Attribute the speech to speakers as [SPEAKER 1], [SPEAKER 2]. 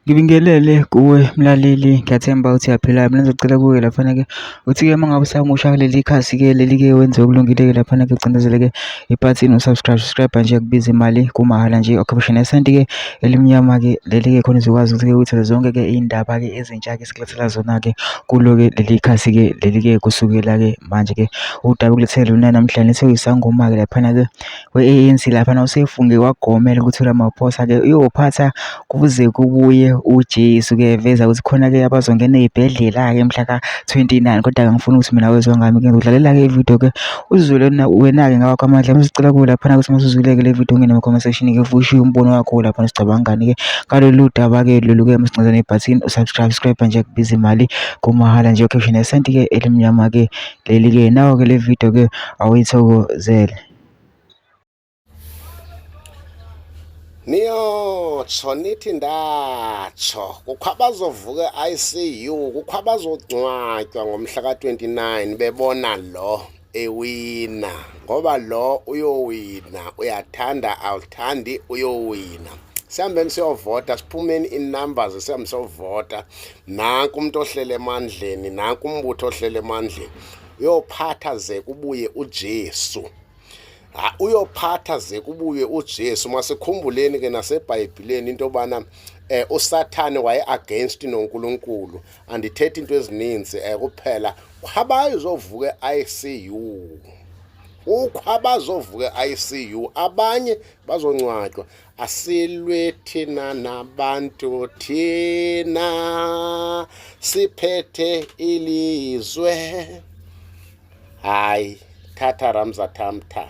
[SPEAKER 1] Ngibingelele kuwe mlaleli, ngiyathemba ukuthi uyaphila. Mina ngizocela kuwe laphana-ke ukuthi-ke uma ngabe usamusha kuleli khasi-ke leli-ke wenze okulungile-ke laphana-ke ucindezeleke ibhathini subscribe nje kubiza imali kumahhala nje occupation esenti-ke elimnyama-ke leli-ke khona uzokwazi ukuthi-ke uthole zonke-ke iy'ndaba-ke ezintsha-ke esikulethela zona-ke kulo-ke leli khasi-ke leli-ke kusukela-ke manje-ke udaba ukulethele lona namhlanje seyisangoma-ke laphana-ke we-ANC laphana usefunge wagomela ukuthola amaphosa-ke uyophatha kuze kubuye uJesu-ke veza ukuthi khona-ke abazongena ey'bhedlela-ke mhla ka-29 kodwa-ke ngifuna ukuthi mina wezwa ngami ngizodlalela-ke ividiyo-ke uzizwele wena-ke ngawakho amandla. Masicela kuwe laphana ukuthi masuzwile-ke le video ungene ama-comment section-ke futhi ushiye umbono wakho laphana sicabangani-ke ngalolu daba-ke lolu-ke masicinezana ibhathini usubscribe nje kubiza imali kumahhala nje occupation esenti-ke elimnyama-ke leli-ke nawo-ke le video-ke awuyithokozele.
[SPEAKER 2] Niyotsho nithi ndatsho kukho abazovuka i-ICU, kukho abazongcwatywa ngomhla ka-29 bebona lo ewina, ngoba lo uyowina, uyathanda awuthandi uyowina. Sihambeni siyovota, siphumeni in-numbers, sihambe siyovota. Nanku umuntu ohlele emandleni, nanku umbutho ohlele emandleni, uyophatha ze kubuye uJesu. Uyophatha ze kubuye uJesu. Masikhumbuleni ke nasebhayibhileni into yobana uSathane waye-against noNkulunkulu. Andithethi into ezininzi kuphela kwabazovuka e-ICU, kukho abazovuka e-ICU, abanye bazongcwatywa. Asilwe thina nabantu, thina siphethe ilizwe. Hayi, thatha Ramza Tamta.